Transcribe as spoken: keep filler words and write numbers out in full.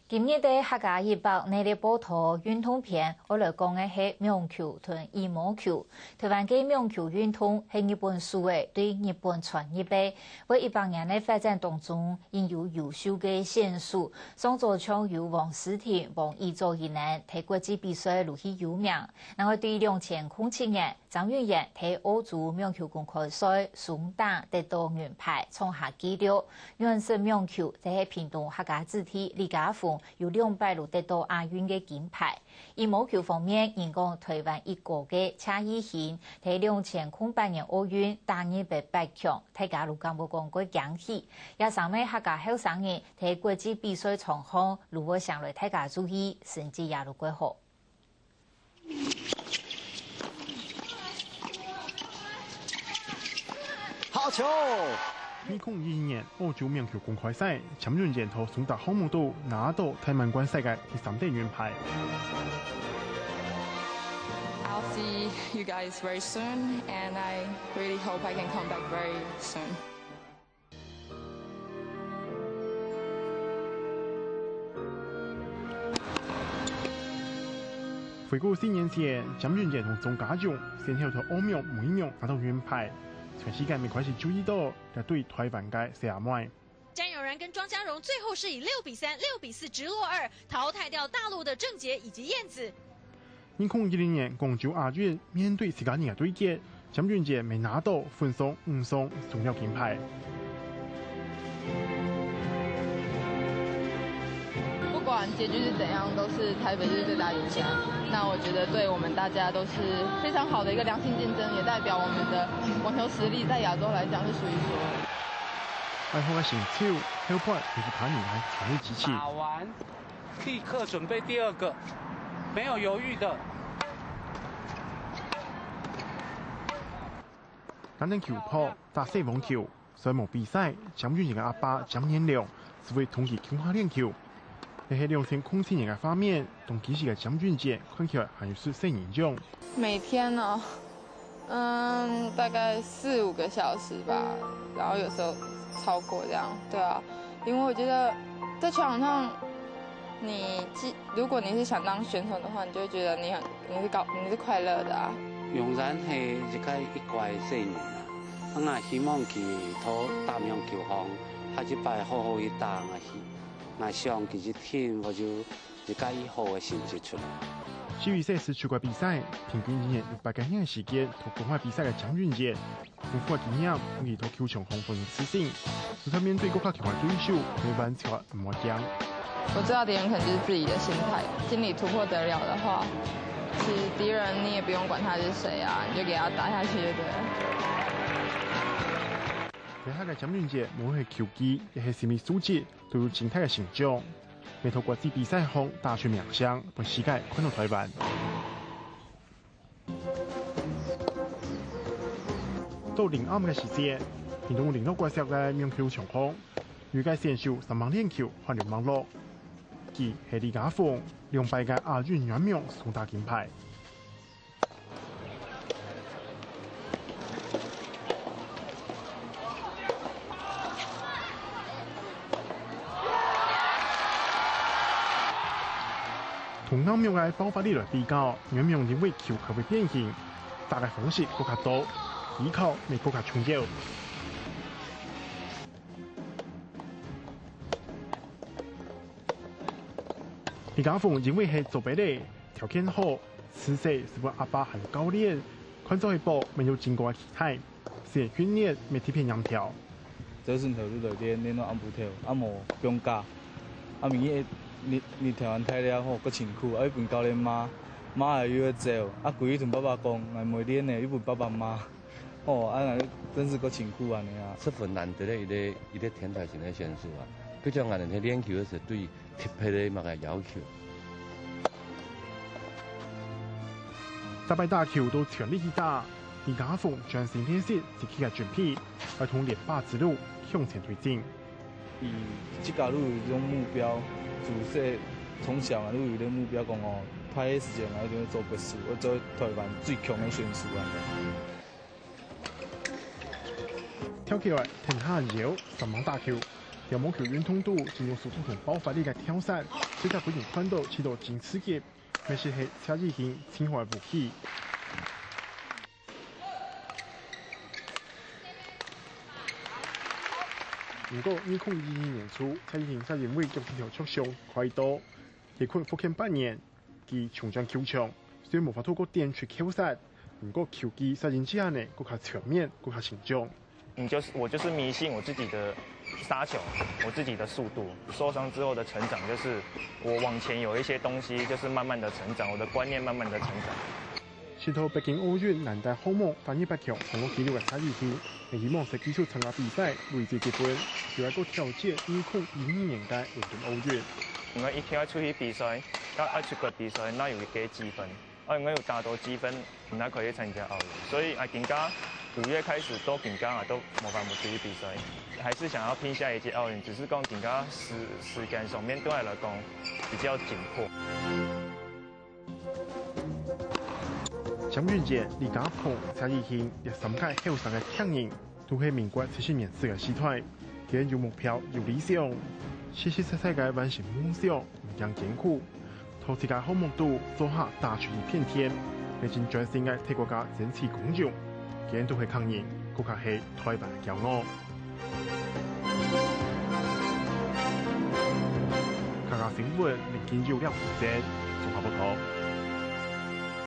今日个客家一百系列報導運動篇，愛來講个係網球同羽毛球。台灣个網球運動係日本手个對日本傳入个，為一百年个發展當中，因有優秀个選手，上早像有王詩婷、王宇祖一等，在國際比賽路去有名。另外對兩千空七年， 詹允元在澳洲網球公開賽雙打得到銀牌，創下紀錄。軟式網球就係屏東客家子弟李佳鳳有兩擺都得到亞運个金牌。羽毛球方面，人講台灣一哥个謝易興，在兩千空八年奧運打入个八強，大家都敢會講過驚喜。這三位客家後生人在國際比賽場項，都會成來大家注意，成績也都過好。 好球！二空一一年澳洲網球公開賽，詹允元在雙打項目肚拿到大滿貫賽个第三塊銀牌。 I'll see you guys very soon, and I really hope I can come back very soon. 回顧四年前，詹允元同鍾嘉容先後在澳網、美網拿到銀牌，全世界乜開始注意到這對台灣个細阿妹。詹永然跟莊家榮最後是以六比三、六比四直落二，淘汰掉大陸的鄭潔以及燕子。 二空一零年廣州亞運，面對自家人个對決，詹允元乜拿到混雙、混雙雙料金牌。不管結局是怎樣，都是台北就是最大贏家。那我覺得對我們大家都是非常好的一個良性競爭，也代表我們的網球實力在亞洲來講是數一數二。愛好个選手，後背有其他人來全力支持。打完。 立刻準備第二個，沒有猶豫的。單單球拍打細網球，雖無比賽，詹允元个阿爸詹元良就會同佢共下練球。這係兩千空七年个畫面，當其時个詹允元看起來還有十歲人樣。每天哦， 嗯，大概四五個小時吧，然後有時候超過這樣，對啊，因為我覺得在球場上，你既如果你是想當選手的話，你就會覺得你很你是高你是快樂的啊。永然係一個一乖个細人啊，啊，𠊎希望佢在打網球項下一擺好好去打，𠊎希𠊎想佢一定會有 一個以後个成績出來。世乒賽係出國比賽，平均一年有八個月个時間，在國外比賽个詹允元，豐富个經驗，分佢在球場項分人自信。就算面對國家球个對手，佢還係毋會驚。我最大的敵人可能就是自己的心態，心理突破得了的話，其實敵人你也不用管他是誰啊，你就給他打下去就對了。這下个詹允元無論係球技，也係心理素質， 都有真大个成長，乜在國際比賽項打出名聲，分世界看到台灣。到臨暗个時節，屏東麟洛國小个網球場項，有一個選手煞猛練球，還有猛落。佢係李佳鳳，兩擺个亞運軟網雙打金牌。 同硬網个爆發力來比較，軟網因為球較會變形，打个方式更加多，技巧乜更加重要。李佳鳳因為係左撇仔，條件好，自細就分阿爸還有教練看做係寶，乜有真高个期待。 先訓練乜特別嚴條。朝晨頭就來練，練到暗晡頭，啊無放假。啊明日日日頭還大了吼，閣辛苦，啊又分教練罵，罵了又愛走。啊歸日同爸爸講，𠊎毋會練了，又分爸爸罵。吼，啊𠊎真是閣辛苦恁呢啊。十分難得个一個一個天才型个選手啊，佢像恁呢練球个時對 特別个麼个要求。逐擺打球都全力去打，李佳鳳專心練習自己个準備，愛同連霸之路向前推進。佢自家都有一種目標，自細從小啊都有一個目標講哦，大个時間啊一定愛做國手，愛做台灣最強个選手啊。跳起來，停下搖，煞猛打球。在網球運動肚，盡有速度同爆發力个跳殺，實在分人看到試著真刺激，乜係謝依婷盡好个武器。毋過，二零二二年初，謝依婷就因為腳趾頭受傷，開刀，歇睏復健八年， 佢重轉球場，雖然無法度過點出扣殺，毋過球技實因之下呢，更加全面，更加成長。你就是，我就是迷信我自己的杀球，我自己的速度。受伤之后的成长，就是我往前有一些东西，就是慢慢的成长，我的观念慢慢的成长。先到北京奧运男单項目單人八強創造紀錄个謝依婷，也希望在繼續參加比賽，累積積分，就係過挑戰二零二二年个倫敦奧運。因為一定要出去比賽，要，要出國比賽，那有一个積分。啊，因為有打到積分，那可以參加奧運。所以啊，今屆五月開始到今屆啊，都無法度出去比賽，還是想要拼下一屆奧運，只是講今屆時，時間上面對我來講比較緊迫。張韻彥、李嘉鵬、謝依婷這三個後生个靚人，都係民國七十年代个時代，佢等有目標、有理想，實實在在个完成夢想，毋驚艱苦。在自家項目肚做下打出一片天，也真專心个替國家爭取光榮，佢等都係客人，更加係台灣个驕傲。客家新聞，林金友、廖福珍，綜合報導。